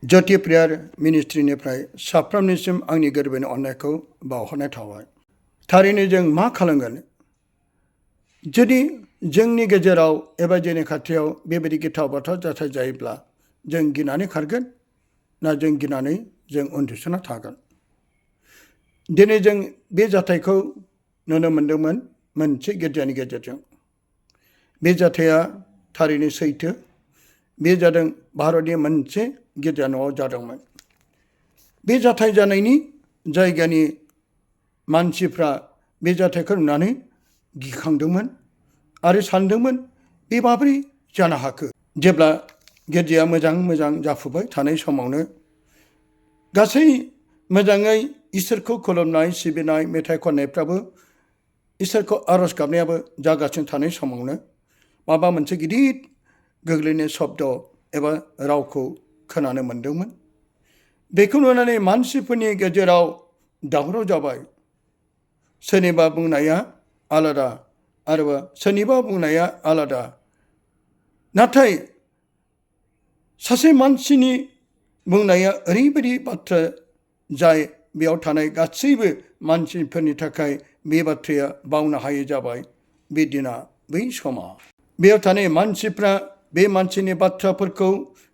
ज्योति prayer मिनिस्ट्रिनिफ्राय साफ्रोमनिसिम आंनि गोरबोनि अननायखौ बावहरनाय थाबाय। थारैनो जों मा खालामगोन जुदि जोंनि गेजेराव एबा जोंनि खाथियाव बेबायदि गिथाव बाथाव जाथाय जायोब्ला जों गिनानै खारगोन ना जों गिनानै जों उन्दुसोना थागोन। दिनै जों बे जाथायखौ नुनो मोनदोंमोन मोनसे गिर्जानि गेजेरजों। बे जाथाया थारैनो सैथो। बे जादों भारतनि मोनसे गिर्जा न'आव जादोंमोन। बे जाथाय जानायनि जायगानि मानसिफ्रा बे जाथायखौ नुनानै गिखांदोंमोन आरो सानदोंमोन बे माबोरै जानो हाखो। जेब्ला गिर्जाया मोजां जाफुबाय थानाय समावनो गासै मोजाङै इसोरखौ खुलुमनाय सिबिनाय मेथाइ खननायफ्राबो इसोरखौ आरज गाबनायाबो जागासिनो थानाय समावनो माबा मोनसे गिदिर गोग्लैनाय शब्द एबा रावखौ खोनानो मोनदोंमोन। बेखौ नुनानै मानसिफोरनि गेजेराव दावराव जाबाय। सोरनिबा बुंनाया आलादा आरो सोरनिबा बुंनाया आलादा। नाथाय सासे मानसिनि बुंनाया ओरैबायदि बाथ्रा जाय बेयाव थानाय गासैबो मानसिफोरनि थाखाय बे बाथ्राया बावनो हायै जाबाय। बे दिना बै समा बेयाव थानाय मानसिफ्रा बे मानसिनि बाथ्राफोरखौ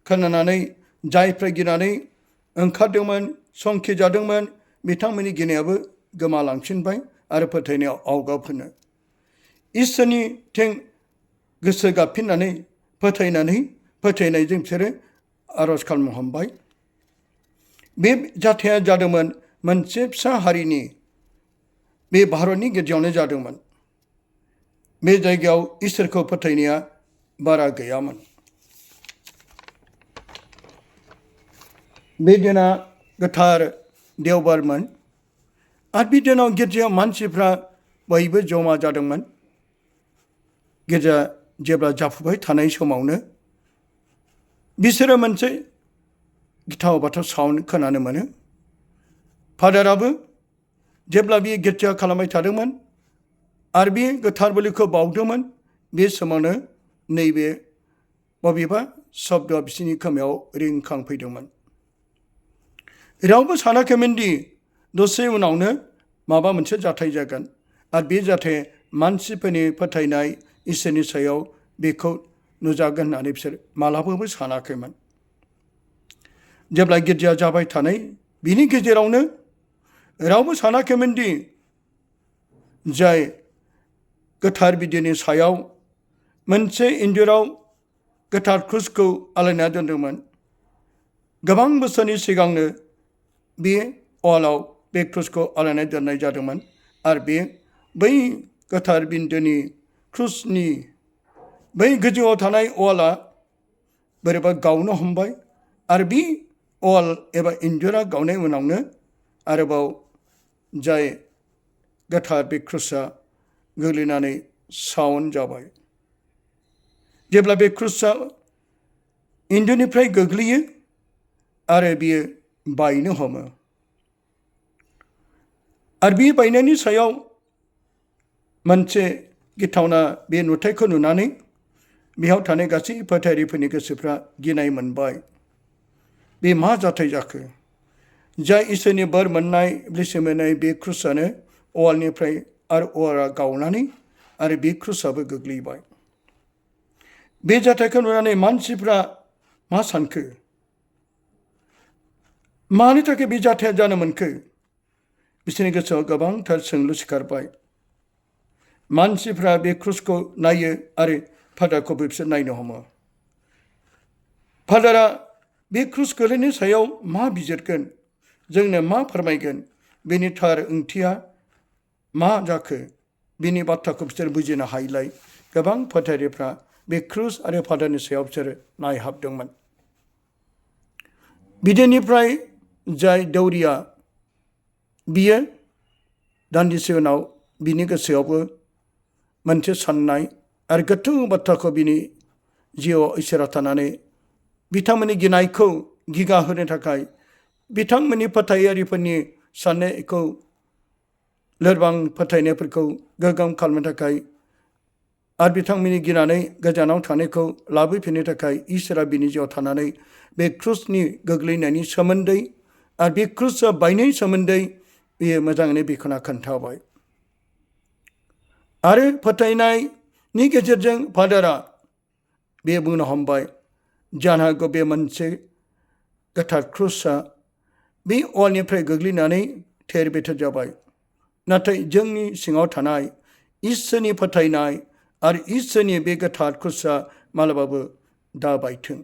खोनानानै जायफ्रा गिनानै ओंखारदोंमोन संखिजादोंमोन बिथांमोननि गिनायाबो गोमालांफिनबाय आरो फोथायनायाव आवगाफिनो इसोरनि थिं गोसो गाबफिननानै फोथायनायजों बिसोरो आरज खालामनो हमबाय। बे जाथाया जादोंमोन मोनसे फिसा हारिनि बे भारतनि गिर्जायावनो जादोंमोन। बे जायगायाव इसोरखौ फोथायनाया बारा गैयामोन। बे दिना गोथार देवबारमोन आरो बे दिनाव गिर्जायाव मानसिफ्रा बयबो जमा जादोंमोन। गिर्जा जेब्ला जाफुबाय थानाय समावनो बिसोरो मोनसे गिथाव बाथाव साउन्ड खोनानो मोनो। फादाराबो जेब्ला बे गिर्जा खालामबाय थादोंमोन आरो बे गोथार बोलिखौ बावदोंमोन बे समावनो नैबे बबेबा शब्दआ बिसोरनि खोमायाव रिंखांफैदोंमोन। रावबो सानाखैमोनदि दसे उनावनो माबा मोनसे जाथाय जागोन आरो बे जाथाय मानसिफोरनि फोथायनाय इसोरनि सायाव बेखौ नुजागोन होननानै बिसोर मालाबाबो सानाखैमोन। जेब्ला गिर्जा जाबाय थानाय बिनि गेजेरावनो रावबो सानाखैमोनदि जाय गोथार बिदिनि सायाव मोनसे इन्जुराव गोथार क्रुसखौ आलायना दोनदोंमोन। गोबां बोसोरनि सिगांनो बे वालाव बे क्रुसखौ आलायना दोननाय जादोंमोन आरो बे बै गोथार बिन्दोनि क्रुसनि बै गोजौआव थानाय वाला बोरैबा गावनो हमबाय आरो बे वाल एबा इन्जुरा गावनाय उनावनो आरोबाव जाय गोथार बे क्रुसआ गोग्लैनानै साउन्ड जाबाय। जेब्ला बे क्रुसआ इन्जुरनिफ्राय गोग्लैयो आरो बियो बायनो हमो आरो बे बायनायनि सायाव मोनसे गिथावना बे नुथायखौ नुनानै बेयाव थानाय गासै फोथायारिफोरनि गोसोफ्रा गिनाय मोनबाय। बे मा जाथाय जाखो? जाय इसोरनि बोर मोननाय ब्लेसिं मोननाय बे क्रुसआनो वालनिफ्राय आरो वाला गावनानै आरो बे क्रुसआबो गोग्लैबाय। बे जाथायखौ नुनानै मानसिफ्रा मा सानखो? मानि थाखाय बे जाथाया जानो मोनखो? बिसोरनि गोसोआव गोबांथार सोंलु सिखारबाय। मानसिफ्रा बे क्रुसखौ नायो आरो फादारखौबो बिसोर नायनो हमो। फादारा बे क्रुस गोलैनायनि सायाव मा बिजिरगोन, जोंनो मा फोरमायगोन, बेनि थार ओंथिया मा जाखो बिनि बाथ्राखौ बिसोर बुजिनो हायैलाय गोबां फोथायारिफ्रा बे क्रुस आरो फादारनि सायाव बिसोरो नायहाबदोंमोन। बिदिनिफ्राय जाय दौरिया बियो दान्दिसे उनाव बिनि गोसोआवबो मोनसे साननाय आरो गोथौ बाथ्राखौ बिनि जिउआव इसोरा थानानै बिथांमोननि गिनायखौ गिगा होनो थाखाय बिथांमोननि फोथायारिफोरनि साननायखौ लोरबां फोथायनायफोरखौ गोगोम खालामनो थाखाय आरो बिथांमोननि गिनानै गोजानाव थानायखौ लाबोफिननो थाखाय इसोरा बिनि जिउआव थानानै बे क्रुसनि गोग्लैनायनि सोमोन्दै आरो बे क्रुसआ बायनायनि सोमोन्दै बियो मोजाङैनो बेखेवना खोन्थाबाय। आरो फोथायनायनि गेजेरजों फादारा बे बुंनो हमबाय, जानो हागौ बे मोनसे गोथार क्रुसआ बे अवालनिफ्राय गोग्लैनानै थेर बेथेर जाबाय, नाथाय जोंनि सिङाव थानाय इसोरनि फोथायनाय आरो इसोरनि बे गोथार क्रुसआ मालाबाबो दाबायथों।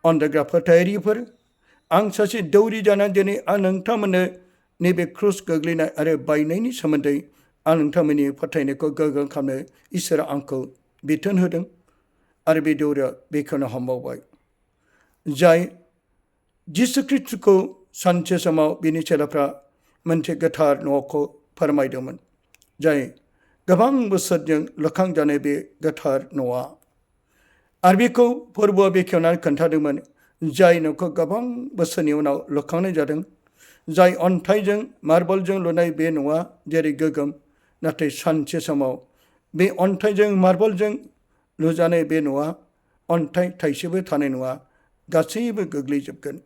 अनजाग्रा फोथायारिफोर, आं सासे दौरि जानानै दिनै आं नोंथांमोननो नैबे क्रुस गोग्लैनाय आरो बायनायनि सोमोन्दै आं नोंथांमोननि फोथायनायखौ गोग्गो खालामनो इसोरा आंखौ बिथोन होदों। आरो बे दौरिया बेखेवनो हमबावबाय, जाय जिसु ख्रीष्टखौ सानसे समाव बिनि चेलाफ्रा मोनसे गोथार न'खौ फोरमायदोंमोन, जाय गोबां बोसोरजों लुखांजानाय बे गोथार न'आ। आरो बेखौ फोरबोआ बेखेवनानै खोन्थादोंमोन, जाय न'खौ गोबां बोसोरनि उनाव लुखांनाय जादों, जाय अन्थाइजों मार्बलजों लुनाय बे न'आ जेरै गोगोम, नाथाय सानसे समाव बे अन्थाइजों मार्बलजों लुजानाय बे न'आ अन्थाइ थाइसेबो थानाय नङा, गासैबो गोग्लैजोबगोन।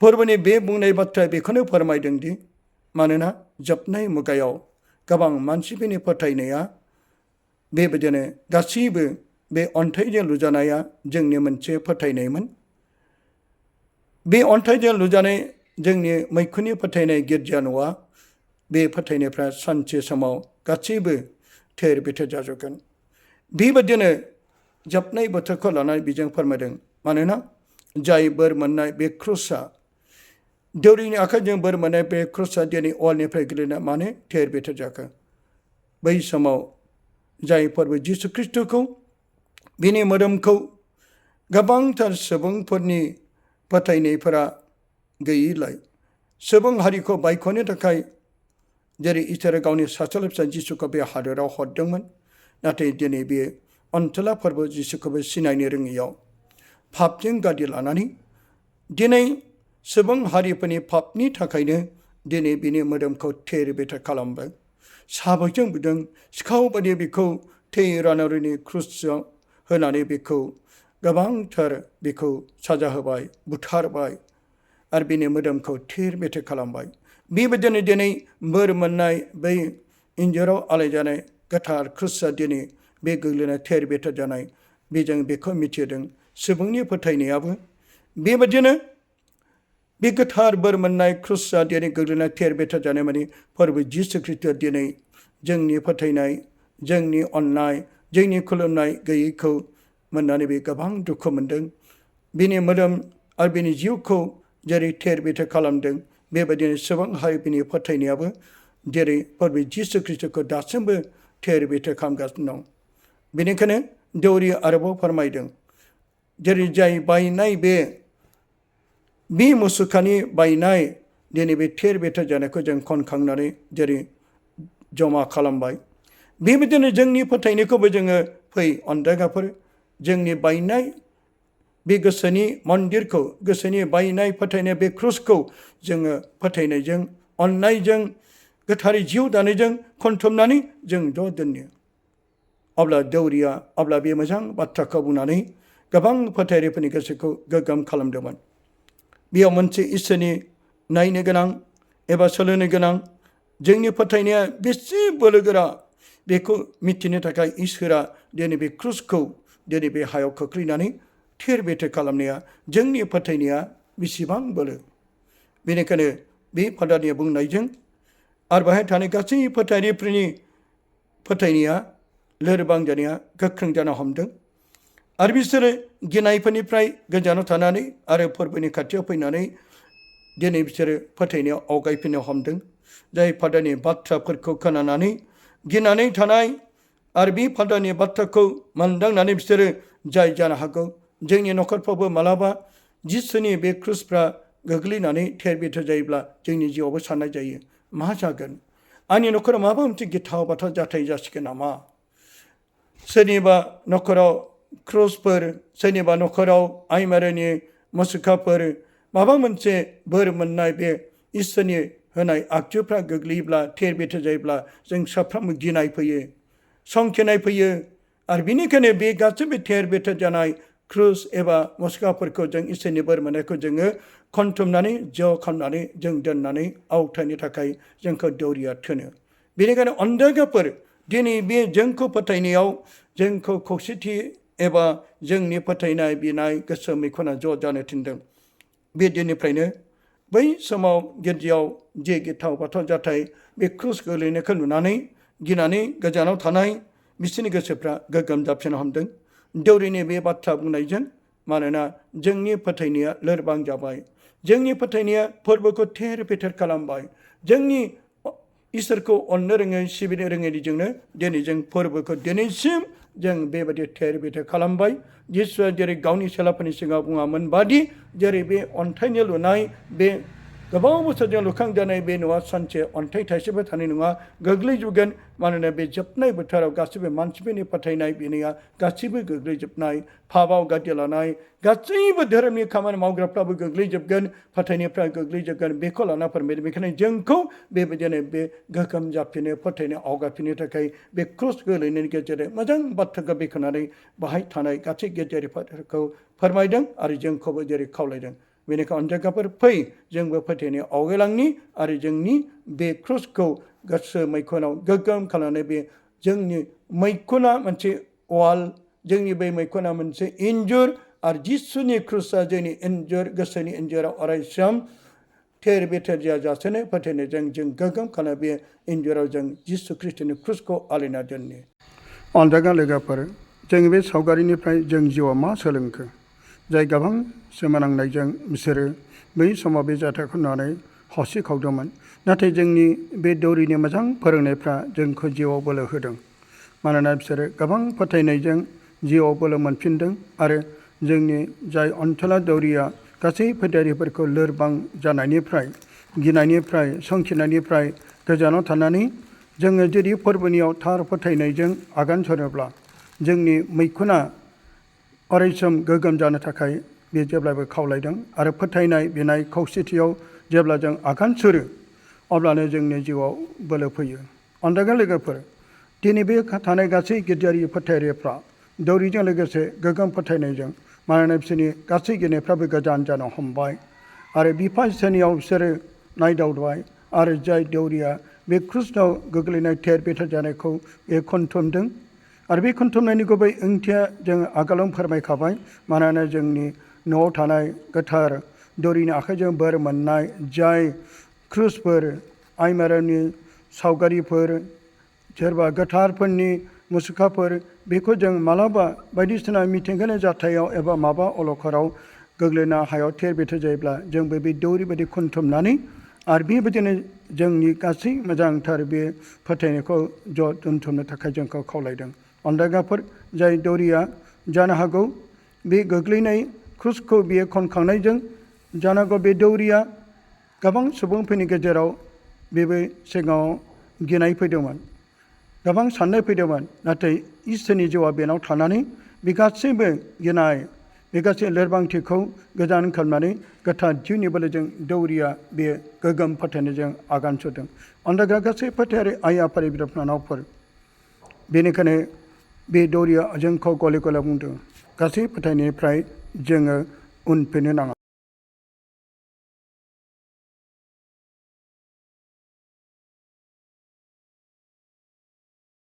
फोरबोनि बे बुंनाय बाथ्राया बेखौनो फोरमायदों दि मानोना जोबनाय मुगायाव गोबां मानसिफोरनि फोथायनाया बेबायदिनो गासैबो बे अन्थाइजों लुजानाया जोंनि मोनसे फोथायनायमोन। बे अन्थाइजों लुजानाय जोंनि मैखुननि फोथायनाय गिर्जा न'आ, बे फोथायनायफ्रा सानसे समाव गासैबो थेर बेथेर जाजोबगोन। बेबायदिनो जोबनाय बोथोरखौ लानानै बिजों फोरमायदों, मानोना जाय बोर मोननाय बे क्रुसआ, दौरिनि आखाइजों बोर मोननाय बे क्रुसआ दिनै अवालनिफ्राय गोलैना मानो थेर बेथेर जाखो? बै समाव जाय फोरबो जिसु ख्रीष्टखौ बिनि मोदोमखौ गोबांथार सुबुंफोरनि फोथायनायफोरा गैयैलाय सुबुं हारिखौ बायख'नो थाखाय जेरै इसोरा गावनि सासेल' फिसा जिसुखौ बे हादोराव हरदोंमोन, नाथाय दिनै बे अनसुला फोरबो जिसुखौबो सिनायनो रोङैयाव पापजों गादि लानानै दिनै सुबुं हारिफोरनि पापनि थाखायनो दिनै बिनि मोदोमखौ थेर बेथेर खालामबाय। साबोकजों बुदों, सिखाव बायदि बेखौ थै रानरुनि क्रुसआव होनानै बेखौ गोबांथार बेखौ साजा होबाय, बुथारबाय आरो बिनि मोदोमखौ थेर बेथेर खालामबाय। बेबायदिनो दिनै बोर मोननाय बै इन्जुराव आलायजानाय गोथार क्रुसआ दिनै बे गोग्लैनाय थेर बेथेर जानाय, बेजों बेखौ मिथिदों सुबुंनि फोथायनायाबो बेबायदिनो बे गोथार बोर मोननाय क्रुसआ दिनै गोग्लैनाय थेर बेथेर जानाय माने फोरबो जिसु ख्रीष्टआ दिनै जोंनि फोथायनाय, जोंनि अननाय, जोंनि खुलुमनाय गैयैखौ मोननानै बे गोबां दुखु मोनदों। बिनि मोदोम आरो बिनि जिउखौ जेरै थेर बेथेर खालामदों, बेबायदिनो सुबुं हारिफोरनि फोथायनायाबो जेरै फोरबो जिसु ख्रीष्टखौ दासिमबो थेर बेथेर खालामगासिनो दं। बेनिखायनो दौरि आरोबाव फोरमायदों, जेरै जाय बायनाय बे मुसुखानि बायनाय दिनै बे थेर बेथेर जानायखौ जों खनखांनानै जेरै जमा खालामबाय, बेबायदिनो जोंनि फोथायनायखौबो जोङो फै अनजायगाफोर, जोंनि बायनाय बे गोसोनि मन्दिरखौ, गोसोनि बायनाय फोथायनाय बे क्रुसखौ जोङो फोथायनायजों, अननायजों, गोथारै जिउ दानायजों खनथुमनानै जों ज' दोननो। अब्ला दौरिया अब्ला बे मोजां बाथ्राखौ बुंनानै गोबां फोथायारिफोरनि गोसोखौ गोग्गाम खालामदोंमोन। बेयाव मोनसे इसोरनि नायनो गोनां एबा सोलोंनो गोनां, जोंनि फोथायनाया बेसे बोलोगोरा बेखौ मिथिनो थाखाय इसोरा दिनै बे क्रुसखौ दिनै बे हायाव खोख्लैनानै थेर बेथेर खालामनाया जोंनि फोथायनाया बेसेबां बोलो। बेनिखायनो बे फादारनि बुंनायजों आरो बाहाय थानाय गासै फोथायारिफोरनि फोथायनाया लोरबां जानाया गोख्रों जानो हमदों। आरो बिसोरो गिनायफोरनिफ्राय गोजानाव थानानै आरो फोरबोनि खाथियाव फैनानै दिनै बिसोरो फोथायनायाव आवगायफिननो हमदों। जाय फादारनि बाथ्राफोरखौ खोनानानै गिनानै थानाय आरो बे फादारनि बाथ्राखौ मोनदांनानै बिसोरो जाय जानो हागौ जोंनि न'खरफ्रावबो मालाबा जिसुनि बे क्रुसफ्रा गोग्लैनानै थेर बेथेर जायोब्ला जोंनि जिउआवबो साननाय जायो, मा जागोन? आंनि न'खराव माबा मोनसे गिथाव बाथाव जाथाय जासिगोन नामा? सोरनिबा न'खराव क्रुसफोर, सोरनिबा न'खराव आइ मारिनि मुसुखाफोर, माबा मोनसे बोर मोननाय बे इसोरनि होनाय आगजुफ्रा गोग्लैयोब्ला, थेर बेथेर जायोब्ला जों साफ्रोमबो गिनाय फैयो। संखेनाय फैयो आरो बेनिखायनो बे गासैबो थेर बेथेर जानाय क्रुस एबा मुसुखाफोरखौ जों इसोरनि बोर मोननायखौ जोङो खनथुमनानै ज' खालामनानै जों दोननानै आवथायनो थाखाय जोंखौ दौरिया थोनो बेनिखायनो अनजायगाफोर दिनै बे जोंखौ फोथायनायाव जोंखौ खौसेथि एबा जोंनि फोथायनाय बिनाय गोसो मैखुना ज' जानो थिनदों बे दिननिफ्रायनो बै समाव गिर्जायाव जे गिथाव बाथाव जाथाय बे क्रुस गोलैनायखौ नुनानै गिनानै गोजानाव थानाय बिसोरनि गोसोफ्रा गोग्गोम जाफिननो हमदों दौरिनि बे बाथ्रा बुंनायजों मानोना जोंनि फोथायनाया लोरबां जाबाय जोंनि फोथायनाया फोरबोखौ थेर बेथेर खालामबाय जोंनि इसोरखौ अननो रोङै सिबिनो रोङैनिजोंनो दिनै जों फोरबोखौ दिनैसिम जों बेबायदि थेर बेथेर खालामबाय जिसुआ जेरै गावनि सेलाफोरनि सिगाङाव बुङामोन बादि जेरै बे अन्थाइनि लुनाय बे गोबाव बोसोरजों लुखांजानाय बे न'आ सानसे अन्थाइ थाइसेबो थानाय नङा गोग्लैजोबगोन मानोना बे जोबनाय बोथोराव गासैबो मानसिफोरनि फोथायनाय बिनाया गासैबो गोग्लैजोबनाय फाबाव गादि लानाय गासैबो धोरोमनि खामानि मावग्राफ्राबो गोग्लैजोबगोन फोथायनायफ्रा गोग्लैजोबगोन बेखौ लाना फोरमायदों बेखायनो जोंखौ बेबायदिनो बे गोग्गोम जाफिनो फोथायनो आवगायफिननो थाखाय बे क्रुस गोलैनायनि गेजेरजों मोजां बाथ्राखौ बेखेवनानै बाहाय थानाय गासै गिर्जारिफोरखौ फोरमायदों आरो जोंखौबो जेरै खावलायदों बेनिखायनो अनजायगाफोर फै जोंबो फोथायनायाव आवगायलांनि आरो जोंनि बे क्रुसखौ गोसो मैखुनाव गोग्गोम खालामनानै बे जोंनि मैखुना मोनसे वाल जोंनि बे मैखुना मोनसे इन्जुर आरो जिसुनि क्रुसआ जोंनि इन्जुर गोसोनि इन्जुराव अरायसम थेर बेथेर जाजासेनो फोथायनायजों जों गोग्गोम खालामो बे इन्जुराव जों जिसु ख्रिस्टनि क्रुसखौ आलायना दोननो अनजागा लोगोफोर जों बे सावगारिनिफ्राय जों जिउआव मा सोलोंखो जाय गोबां सोमोनांनायजों बिसोरो बै समाव बे जाथायखौ नुनानै हसिखावदोंमोन नाथाय जोंनि बे दौरिनि मोजां फोरोंनायफ्रा जोंखौ जिउआव बोलो होदों मानोना बिसोरो गोबां फोथायनायजों जिउआव बोलो मोनफिनदों आरो जोंनि जाय अनसला दौरिया गासै फोथायारिफोरखौ लोरबां जानायनिफ्राय गिनायनिफ्राय संखिनायनिफ्राय गोजानाव थानानै जोङो जुदि फोरबोनियाव थार फोथायनायजों आगान सुरोब्ला जोंनि मैखुना अरायसम गोग्गोम जानो थाखाय बे जेब्लाबो खावलायदों आरो फोथायनाय बिनाय खौसेथियाव जेब्ला जों आगान सुरो अब्लानो जोंनि जिउआव बोलो फैयो अनजागा लोगोफोर दिनै बे थानाय गासै गिर्जायारि फोथायारिफ्रा दौरिजों लोगोसे गोग्गोम फोथायनायजों मानोना बिसोरनि गासै गिनायफ्राबो गोजान जानो हमबाय आरो बिफा इसोरनियाव बिसोरो नायदावबाय आरो जाय दौरिया बे क्रुसनाव गोग्लैनाय थेर बेथेर जानायखौ बे खनथुमदों आरो बे खनथुमनायनि गुबै ओंथिया जों आगोलावनो फोरमायखाबाय मानोना जोंनि न'आव थानाय गोथार दौरिनि आखाइजों बोर मोननाय जाय क्रुसफोर आइमारानि सावगारिफोर सोरबा गोथारफोरनि मुसुखाफोर बेखौ जों मालाबा बायदिसिना मिथिंगानि जाथायाव एबा माबा अलखराव गोग्लैना हायाव थेर बेथेर जायोब्ला जोंबो बे दौरि बायदि खनथुमनानै आरो बेबायदिनो जोंनि गासै मोजांथार बे फोथायनायखौ ज' दोनथुमनो थाखाय जोंखौ खावलायदों अनजागाफोर जाय दौरिया जानो हागौ बे गोग्लैनाय क्रुसखौ बियो खनखांनायजों जानो हागौ बे दौरिया गोबां सुबुंफोरनि गेजेराव बेबो सिगाङाव गिनाय फैदोंमोन गोबां साननाय फैदोंमोन नाथाय इसोरनि जिउआ बेनाव थानानै बे गासैबो गिनाय बे गासै लोरबांथिखौ गोजान खालामनानै गोथार जिउनि बोलोजों दौरिया बे गोग्गोम फोथायनायजों आगान सुरदों अनजागा गासै फोथायारि आइ आफारि बिदा बिनानावफोर बेनिखायनो बे दौरिया जोंखौ गले गले बुंदों गासै फोथायनायनिफ्राय जोङो उनफिननो नाङा